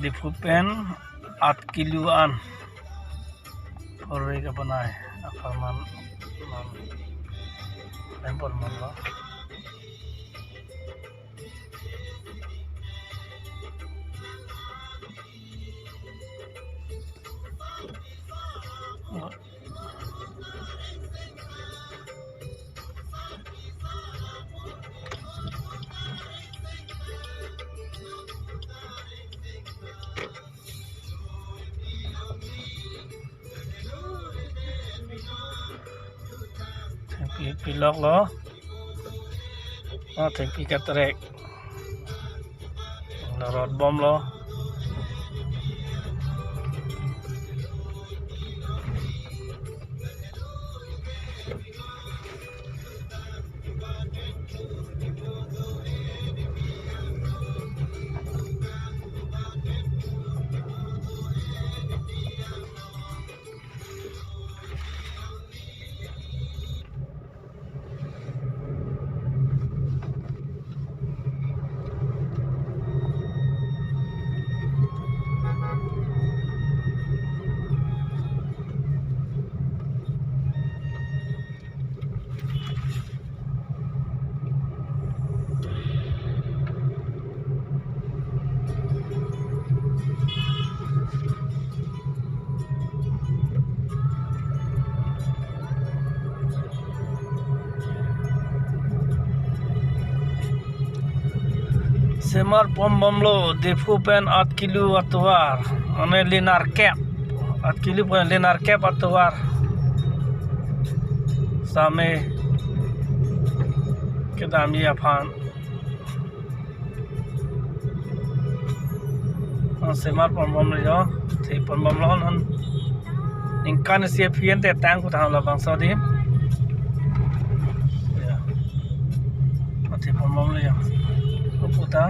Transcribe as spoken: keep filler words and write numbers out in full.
Diphu pen aat kilo an. Porve kapanai. Apharman. Man. Lempon manlo. Thengpi piloklo. Oh, thengpi katrek. Lo rot bomlo. Semar pon bomlo Diphu pen aat kilo atovar, mane le nerkep, aat kilo pen le nerkep atovar. Same kedamji aphan. Oh, semar pon bomlo jo, the pon bomlo non. Ningkan isi aphi ante tang kutang labangso adim. Ya. Oh, the pon bomlo jo. Kuta.